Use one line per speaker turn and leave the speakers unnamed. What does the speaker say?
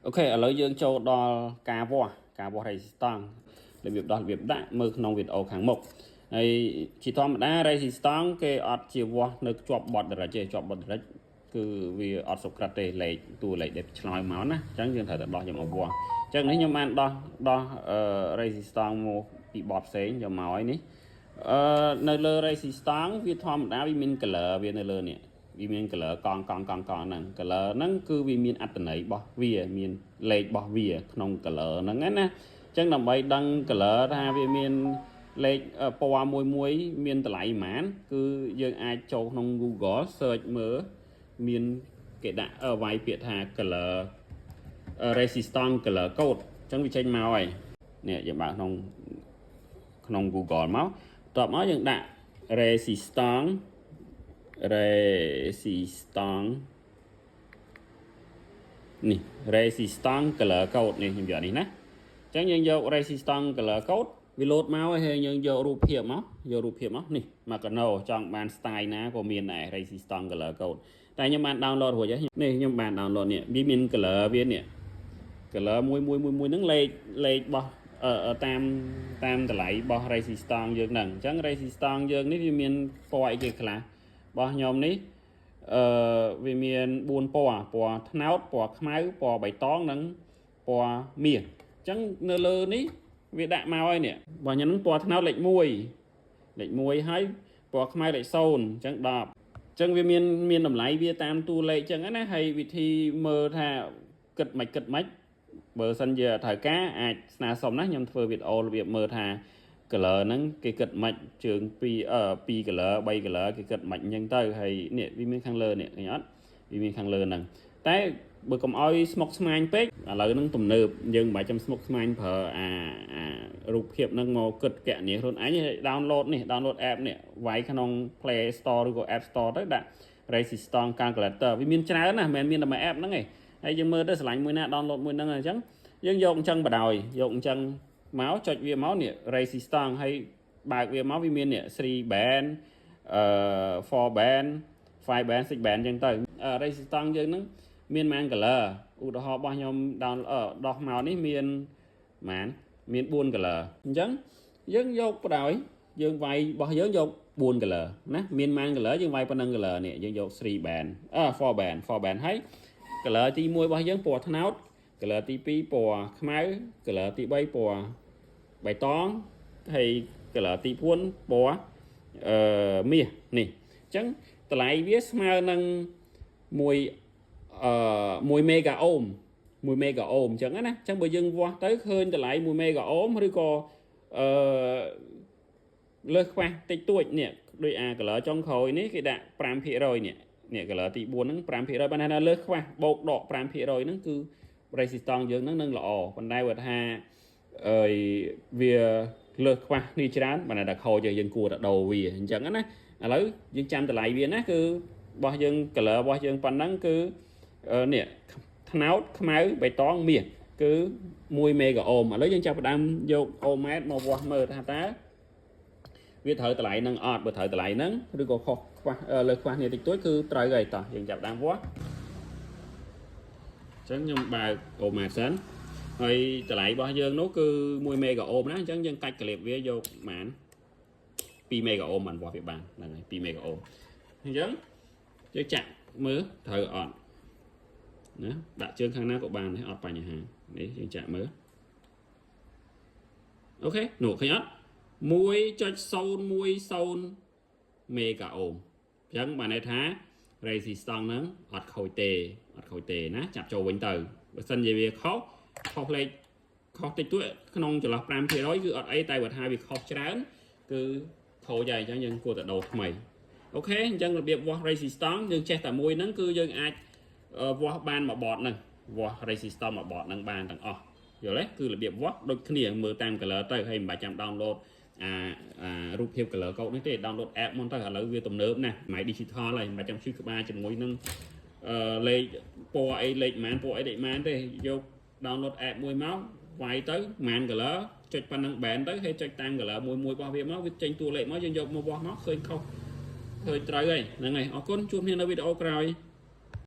OK ឥឡូវយើងចូលដល់ការវាស់ resistance របៀបដោះរបៀបដាក់មើលក្នុងវីដេអូខាងមុខហើយជាធម្មតា resistance គេអត់ជាវាស់នៅជាប់បត់ direct ទេជាប់បត់ direct គឺវាអត់សុក្រិតទេលេខតួលេខដែលឆ្លើយមកណាអញ្ចឹងយើងត្រូវតែដោះយកមកវាស់អញ្ចឹងនេះខ្ញុំបានដោះដោះអឺ resistance មកពីបត់ផ្សេងយកមកហើយនេះអឺនៅលើ resistance វាធម្មតាវាមាន color វានៅលើនេះវាមាន color កង់កង់កង់កង់ហ្នឹង color ហ្នឹងគឺវាមានអត្ថន័យរបស់វាមានលេខរបស់វាក្នុង color ហ្នឹងណាអញ្ចឹងដើម្បីដឹង color ថាវាមានលេខពណ៌មួយមួយមានតម្លៃប៉ុន្មានគឺយើងអាចចូលក្នុង Google search មើលមានគេដាក់វាយពាក្យថា color resistance color code អញ្ចឹងវាចេញមកហើយនេះយើងបើកក្នុងក្នុង Google មកបន្ទាប់មកយើងដាក់ resistance នេះ resistance color code នេះខ្ញុំយកនេះណាអញ្ចឹងយើងយក resistance color code វាលោតមកហើយយើងយករូបភាពមកយករូបភាពមកនេះមកកណោចង់បាន style ណាក៏មានដែរ resistance color code តែខ្ញុំបាន download រួចហើយនេះខ្ញុំបាន download នេះវាមាន color វានេះ color មួយមួយមួយមួយហ្នឹងលេខលេខរបស់តាមតាមតម្លៃរបស់ resistance យើងហ្នឹងអញ្ចឹង resistance យើងនេះវាមានពណ៌អីគេខ្លះរបស់ខ្ញុំនេះអឺវាមាន4ពណ៌ពណ៌ត្នោតពណ៌ខ្មៅពណ៌បៃតងនិងពណ៌មាសអញ្ចឹងនៅលើនេះវាដាក់មកហើយនេះរបស់ខ្ញុំហ្នឹងពណ៌ត្នោតលេខ1លេខ1ហើយពណ៌ខ្មៅលេខ0អញ្ចឹង10អញ្ចឹងវាមានមានតម្លៃវាតាមតួលេខអញ្ចឹងណាហើយវិធីមើលថាគិតមិនគិតមិនបើសិនជាត្រូវការអាចស្នើសុំណាខ្ញុំធ្វើវីដេអូរបៀបមើលថា color ហ្នឹងគេគិតមិនជើង2អឺ2 color 3 color គេគិតមិនអញ្ចឹងទៅហើយនេះវាមានខាងលើនេះឃើញអត់វាមានខាងលើហ្នឹងតែបើកុំឲ្យស្មុកស្មាញពេកឥឡូវហ្នឹងទំនើបយើងមិនបាច់ចាំស្មុកស្មាញប្រើអាអារូបភាពហ្នឹងមកគិតកណនីខ្លួនឯង download នេះ download app នេះវាយក្នុង Play Store ឬក៏ App Store ទៅដាក់ resistance calculator វាមានច្រើនណាស់មិនមែនមានតែមួយ app ហ្នឹងទេហើយយើងមើលទៅស្រឡាញ់មួយណា download មួយហ្នឹងអញ្ចឹងយើងយកអញ្ចឹងបដ ாய் យកអញ្ចឹងមកចុចវាមកនេះ resistance ហើយបើកវាមកវាមាននេះ3 band អឺ4 band 5 band 6 band អញ្ចឹងទៅ resistance យើងហ្នឹងមានប៉ុន្មាន color ឧទាហរណ៍របស់ខ្ញុំ down ដោះមកនេះមានប៉ុន្មានមាន4 color អញ្ចឹងយើងយកបដ ாய் យើងវាយរបស់យើងយក4 color ណាមានប៉ុន្មាន color យើងវាយប៉ុណ្ណឹង color នេះយើងយក3 band អឺ4 band 4 band ហើយ color ទី1របស់យើងពណ៌ត្នោត color ទី2ពណ៌ខ្មៅ color ទី3ពណ៌បៃតងហើយ color ទី4ពណ៌អឺមាសនេះអញ្ចឹងតម្លៃវាស្មើនឹង1អឺ1 mega ohm 1 mega ohm អញ្ចឹងណាអញ្ចឹងបើយើងវាស់ទៅឃើញតម្លៃ1 mega ohm ឬក៏អឺលើសខ្វះតិចតួចនេះដូចអា color ចុងក្រោយនេះគេដាក់5%នេះនេះ color ទី4ហ្នឹង5%បានថាលើសខ្វះបូកដក5%ហ្នឹងគឺ resistance យើងហ្នឹងនឹងល្អប៉ុន្តែបើថាអើយវាលើសខ្វះនេះច្រើនបានតែខូចយើងគួរតែដូរវាអញ្ចឹងណាឥឡូវយើងចាំតម្លៃវាណាគឺរបស់យើង color របស់យើងប៉ុណ្ណឹងគឺនេះត្នោតខ្មៅបៃតងមាសគឺ1 mega ohm ឥឡូវយើងចាប់ផ្ដើមយក ohmmeter មកវាស់មើលថាតើវាត្រូវតម្លៃនឹងអត់បើត្រូវតម្លៃហ្នឹងឬក៏ខុសខ្វះលើខ្វះនេះតិចតួចគឺត្រូវហើយតោះយើងចាប់ដើមវាស់អញ្ចឹងខ្ញុំបើក ohmmeter សិនហើយតម្លៃរបស់យើងនោះគឺ1 mega ohm ណាអញ្ចឹងយើងកាច់ក្លៀបវាយកប៉ុន្មាន2 mega ohm បានវាស់វាបានហ្នឹងហើយ2 mega ohm អញ្ចឹងយើងចាក់មើលត្រូវអត់ណាដាក់ជើងខាងណាក៏បានដែរអត់បញ្ហានេះយើងចាក់មើល OK នោះឃើញអត់1.010 mega ohm អញ្ចឹងបានន័យថា resistance ហ្នឹងអត់ខូចទេអត់ខូចទេណាចាប់ចូលវិញទៅបើសិនជាវាខុសខុសលេខខុសតិចតួចក្នុងចន្លោះ5%គឺអត់អីតែបើថាវាខុសច្រើនគឺខូចហើយអញ្ចឹងយើងគួរតែដូរថ្មី OK អញ្ចឹងរបៀបវាស់ resistance យើងចេះតែមួយហ្នឹងគឺយើងអាចវាស់បានមួយបតហ្នឹងវាស់ resistance មួយបតហ្នឹងបានទាំងអស់យល់ទេគឺរបៀបវាស់ដូចគ្នាមើលតាម color ទៅហើយមិនបាច់ចាំ download អាអារូបភាព color code នេះទេ download app មុនទៅឥឡូវវាទំនើបណាស់សម័យ digital ហើយមិនបាច់ចាំឈឺក្បាលជាមួយនឹងអឺលេខពណ៌អីលេខប៉ុន្មានពណ៌អីលេខប៉ុន្មានទេយក download app មួយមកវាយទៅប៉ុន្មាន color ចុចប៉ុណ្ណឹង band ទៅហើយចុចតាម color មួយមួយរបស់វាមកវាចេញតួលេខមកយើងយកមកវាស់មកឃើញខុសឃើញត្រូវហើយហ្នឹងហើយអរគុណជួបគ្នានៅវីដេអូក្រោយ។